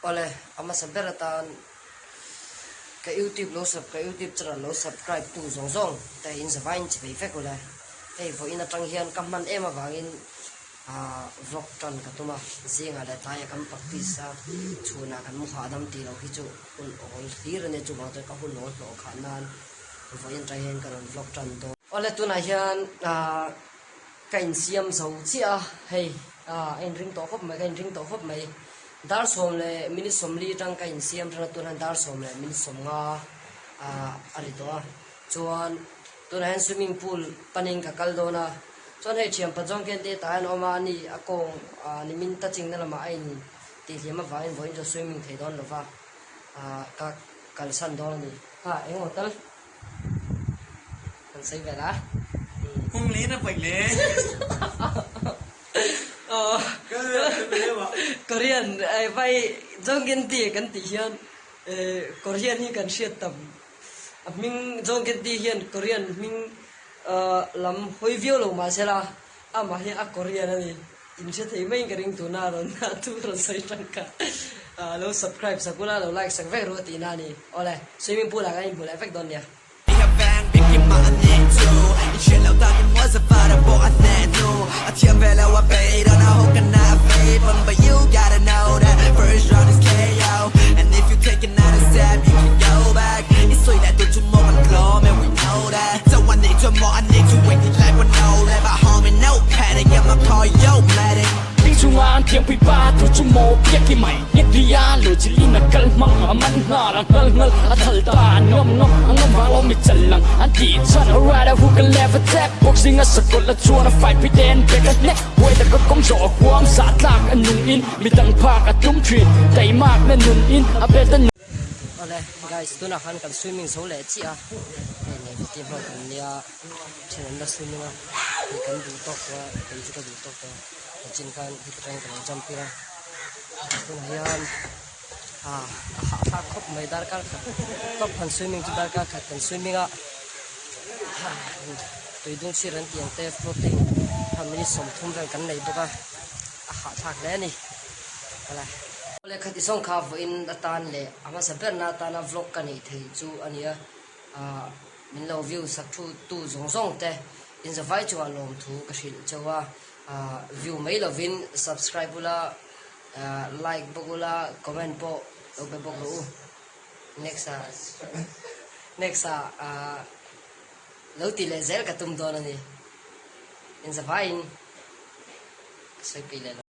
Awle, a hmasa ber atan ka youtube lo sub ka youtube channel lo subscribe tu zawng zawng te in zavaiin chi vei vek ule. Hei vawiin atang hian ka hman em avangin ah vlog tan ka tum a, zingah leh tlaiah kan practice a, chhunah kan mu hahdam tih loh hi chu hun awl hlir a nia chuvang chuan ka hun awl hlawh khah nan vawiin atang hian ka rawn vlog tan dawn. Awle tunah hian ah Ka insiam zo chiah a, hei a inring tawh khawp mai, ka inring tawh khawp mai. Dar 10 leh minute 40 atang ka insiam tan a, tunah dar 10 leh minute 50 a ri tawh a. Chuan tunah hian swimming pool panin ka kal dawn a, chuan hei thianpa zawng khian te tah hian a awm a, ani a kawng nimin touching na lamah a in tihhliam avangin vawiin chu swimming thei dawn lova, ka kalsan dawn a ni. Ha eng aw tal. Kan sawi vel a. Hung le na paih le. Korean vai Jongin ti kan tih hian Korean hi kan hriat tam. A hming Jongin ti hian Korean hming lam hawi viau lo mahse la amah hi a Korean a ni. In hre thei maiin ka ring tuna rawn thu rawn sawi tangka lo subscribe sak ula lo like sak vek ru a tihna a ni. Awle, swimming pool ah kan inhmu leh vek dawn nia. Ding chunga an thiampui pa thu chu maw biak i mai Nghet ri a lo chil in a kal hmang a man nghal a ngal ngal a thal ta a ngam ngam a ngam vang lo mi chal lang an tih chhan a ride a hook a left attack boxing a sakawlh a chuan a fight pui te an bek a hnek huai tak a kawng zawh a huam sah tlak a nung in mi dang phak a tum thin taimak na nun in a belt a Awle guys tunah khan kan swimming zo leh chiah a hei navy team ho kan nia then an la swimming a hei kan duh tawk tawh a kei chu ka duh tawk tawh a chin khan heti tangin ka lo jump tir a tunah hian ah a hahthlak khawp mai darkar khat tawp han swimming chu darkar khat kan swimming a tui dung chhir an tih ang te floating kha minute 30 vel kan nei bawk a a hahthlak hle a ni awle. Awle khati zawng kha vawiin atan leh a hmasa berna atana vlog ka neih theih chu a nia ah min lo view sak thu tu zawng zawng te inzavai chungah lawmthu ka hrilh chauh a ah view mai lovin subscribe ula ah like bawk ula comment pawh lo pe bawk rawh u next ah next ah ah lo ti leh zel ka tum dawn a ni inzavaiin ka sawi peih leh lo.